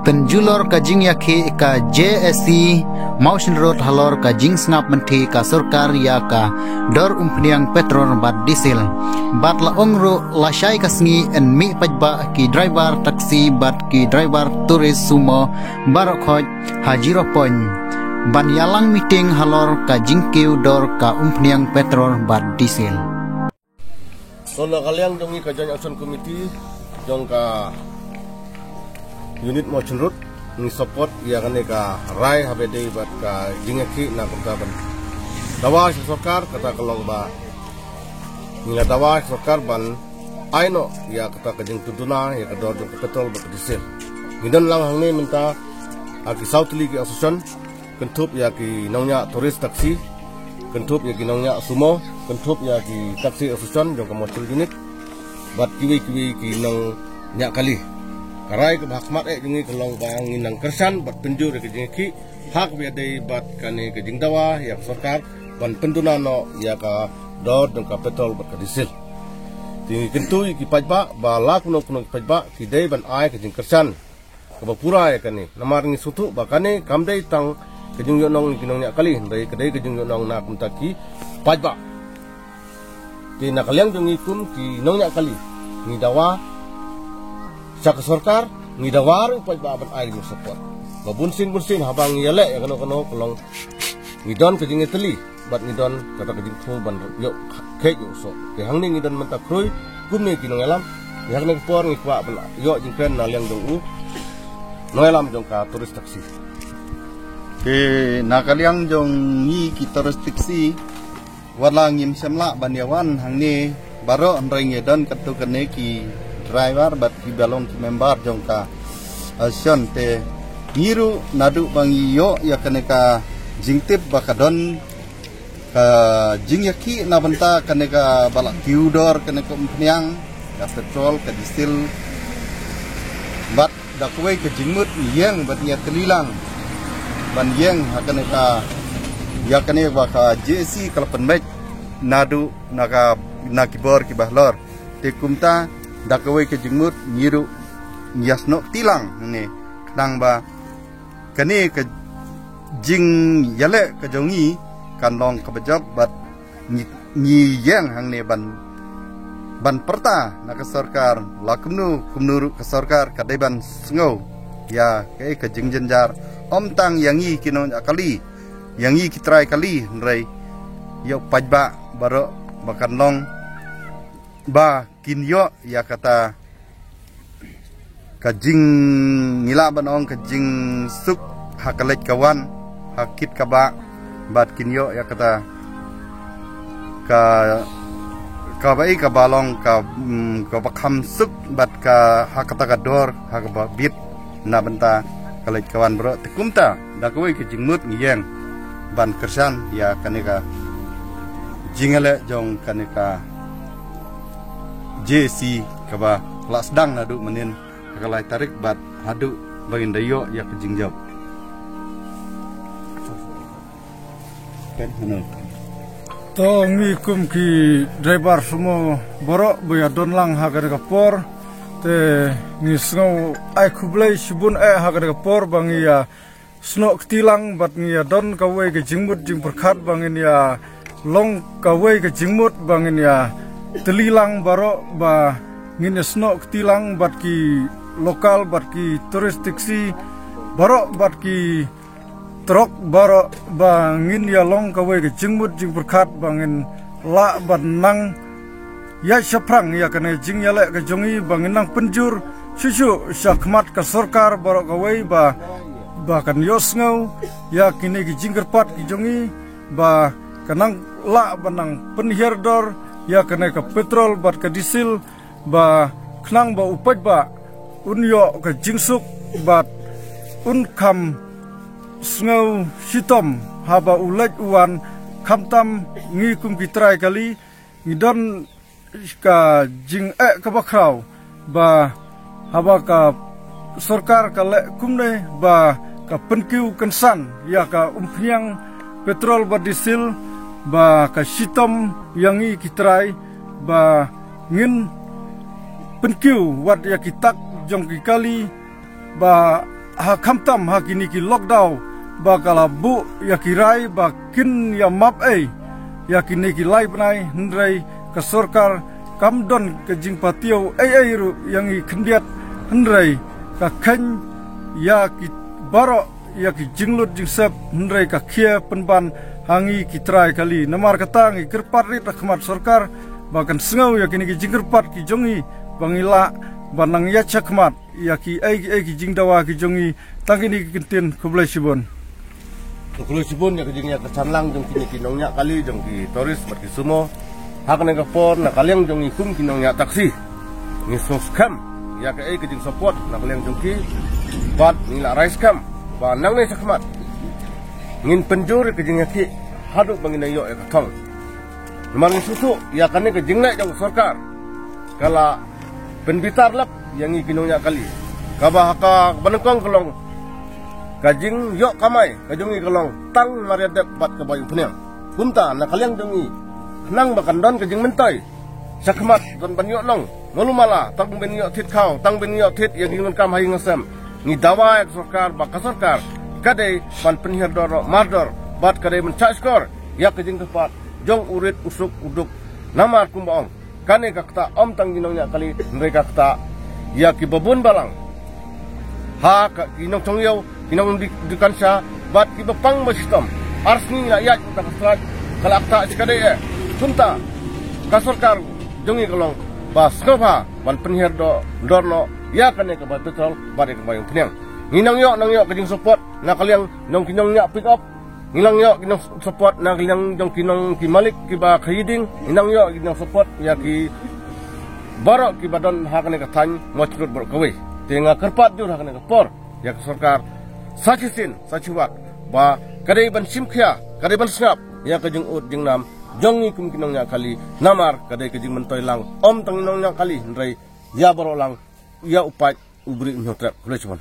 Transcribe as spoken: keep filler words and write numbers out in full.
Pynjulor ka jingïakhih ka J S C Mawshynrut halor ka jingsngap mynthi ka sorkar ïa ka dor umphniang petrol bad diesel. Bad la ong ruh lashai ka sngi yn mih paidbah ki driver taxi bad ki driver tourist sumo baroh khoit ha Zero Point ban ïalang meeting halor ka jingkiew dor ka umphniang petrol bad diesel. So na ka liang jong ngi ka Joint Action Committee jong ka unit Mawshynrut ngi support ïa kane ka rai haba dei bad ka jingïakhih na kumta ban dawa sha sorkar kata ka long ba ngi la dawa sha sorkar ban ai noh ïa kata ka jingtunduna ïa ka dor jong ka petrol bad ka diesel. Ngi don lang hangne mynta ha ki saw tylli ki association, kynthup ïa ki nongñiah tourist taxi, kynthup ïa ki nongñiah sumo, kynthup ïa ki taxi association jong ka Mawshynrut unit bad kiwei kiwei ki nongñiah kali. Ka rai kaba ha khmat eh jong ngi ka long ba ngin nang kyrshan bad pynjur ïa ka jingïakhih ha kaba ïadei bad kane ka jingdawa ïa ka sorkar ban pynduna noh ïa ka dor jong ka petrol bad ka diesel. Te ngi kyntu ïa ki paidbah ba la kumno kumno ki paidbah ki dei ban ai ka jingkyrshan kaba pura ïa kane. Namar ngi sngewthuh ba kane kam dei tang ka jingïohnong ki nongñiah kali, hynrei ka dei ka jingïohnong na kumta ki paidbah. Te na ka liang jong ngi kum ki nongñiah kali ngi dawa sha ka sorkar, ngi dawa ruh paidbah ban ai ka jingsupport. Ba bunsien bunsien haba ngi ïaleh ïa kano kano ka long ngi don ka jingïatylli bad ngi don kata ka jingthmu ban ïoh kheit ïoh soh. Te hangne ngi don mynta khrui kumne ki nongïalam. Te hangne ka por ngi kwah ban ïoh jingkren na liang jong u nongïalam jong ka tourist taxi. Te na ka liang jong ngi ki tourist taxi, wat la ngim shym lah ban ïawan hangne baroh, hynrei ngi don katto katne ki driver bad kiba long ki member jong ka association. Te ngi ruh naduh ba ngi ïoh ïa kane ka jingtip ba ka don ka jingïakhih na bynta kane kaba la kiew dor kane ka umphniang, ka petrol, ka diesel bad da kawei ka jingmut ngi ïeng bad ngi ïatylli lang ban ïeng ha kane ka, ïa kane ba ka J S C ka la pynbeit naduh na ka, na ki bor kiba halor. Te kumta da kawei ka jingmut ngi ruh ngi ïasnoh kti lang hangne khnang ba kane ka jingïaleh ka jong ngi kan long kaba jop bad ngi, ngi ïeng hangne ban, ban pyrta na ka sorkar la kumno kumno ruh ka sorkar ka dei ban sngew ïa kaei ka jingjynjar, ym tang ïa ngi ki nongñiah kali, ïa ngi ki trai kali, hynrei ïa u paidbah baroh ba kan long ba kin ïoh ïa kata ka jing, ngi lah ban ong ka jingsuk ha ka leit ka wan, ha kit ka bah, bad kin ïoh ïa kata ka, kaba ei kaba long ka, mm, kaba kham suk bad ka ha kata ka dor ha kaba bit na bynta ka leit ka wan baroh. Te kumta da kawei ka jingmut ngi ïeng ban kyrshan ïa kane ka jingïaleh jong kane ka J S C kaba la sdang naduh mynnin ha ka lai tarik bad haduh ba ngin da ïoh ïa ka jingjop. To ngi kum ki driver sumo baroh ba ïa don lang ha kane ka por, te ngi sngew ai khublei shibun eh ha kane ka por ba ngi ïa snoh kti lang bad ngi ïa don kawei ka jingmut jingpyrkhat ba ngin ïa long kawei ka jingmut ba ngin ïa tylli lang baroh ba ngin ïa snoh kti lang bad ki local bad ki tourist taxi baroh bad ki truck baroh ba ngin ïa long kawei ka jingmut jingpyrkhat ba ngin lah ban nang ïa shaphrang ïa kane jingïaleh ka jong ngi ba ngin nang pynjur shuh shuh sha khmat ka sorkar baroh kawei ba, ba kan ïohsngew ïa kine ki jingkyrpad ki jong ngi ba kan nang lah ban nang pynhiar dor ïa kane ka petrol bad ka diesel ba khnang ba u paidbah un ïoh ka jingsuk bad un kham sngew shitom haba u leit u wan, khamtam ngi kum ki trai kali ngi don ka jingeh kaba khraw ba haba ka sorkar ka leh kumne ba ka pynkiew kynsan ïa ka umphniang petrol bad diesel ba ka shitom ïa ngi ki trai ba ngin pynkiew wat ïa ki tak jong ki kali ba ha khamtam ha kine ki lockdown ba ka la buh ïa ki rai ba kin ïa map ei ïa kine ki lai bnai, hynrei ka sorkar kam don ka jingpatiew ei ei ruh ïa ngi khyndiat, hynrei ka kheiñ ïa ki baroh ïa ki jinglut jingsep, hynrei ka khia pynban ha ngi ki trai kali. Namar kata ngi kyrpad rit ha khmat sorkar ba kan sngew ïa kine ki jingkyrpad ki jong ngi ba ngi lah ba nang ïaid shakhmat ïa ki ei ki ei ki jingdawa ki jong ngi. Tang kine ki kyntien, khublei shibun. Khublei shibun ïa ka jingïaid ka shanlang jong kine ki nongñiah kali jong ki tourist bad ki sumo. Ha kane ka por na ka liang jong ngi kum ki nongñiah taxi, ngi sngewskhem ïa ka ei ka jingsupport na ka liang jong ki bad ngi la rai skhem ba nangne shakhmat ngin pynjur ïa ka jingïakhih haduh ba ngin ïoh ïa ka thong. Namar ngi sngewthuh ïa kane ka jingleh jong ka sorkar ka la pynbitar lep ïa ngi ki nongñiah kali. Kaba ha kaba nyngkong ka long ka jingïoh kamai ka jong ngi ka long tang mar ïa dep bad kaba ïoh pynïang. Kumta na ka liang jong ngi khnang ba kan don ka jingmyntoi shakhmat don ban ïoh nong malu mala, tang ban ïoh thied khaw, tang ban ïoh thied ïa ki nongkam ha ïing ha sem. Ngi dawa ïa ka sorkar ba ka sorkar ka dei ban pynhiar dor noh mardor bad ka dei ban shah shkor ïa ka jingkyrpad jong u rit u suk u duk. Namar kumba ong, kane ka kata ym tang ki nongñiah kali, hynrei ka kata ïa ki babun balang ha ka ki nongchong ïew, ki nong di, dukan sha bad ki bapang bashitom. Ar sngi la ïaid uta ka strat ka la kata shi ka dei eh. Kumta ka sorkar jong ngi ka long ba sngewbha ban pynhiar dor, dor noh ïa kane ka bai petrol bad ïa ka bai ïoh pynïang. Ngi nang ïoh nang ïoh ka jingsupport na ka liang jong ki nongñiah pick up. Ngi nang ïoh ki nongsupport na ka liang jong ki nong ki malik kiba khaïi ding. Ngi nang ïoh ki nongsupport ïa ki baroh kiba don ha kane ka thaiñ Mawkyrwat baroh kawei. Te nga kyrpad jur ha kane ka por ïa ka sorkar sa shisien sa shiwat ba ka dei ban shim khia, ka dei ban sngap ïa ka jingud jingnam jong ngi kum ki nongñiah kali. Namar ka dei ka jingmyntoi lang ym tang ngi nongñiah kali, hynrei ïa baroh lang, ïa u paid u briew u hynñiewtrep. Khublei shibun.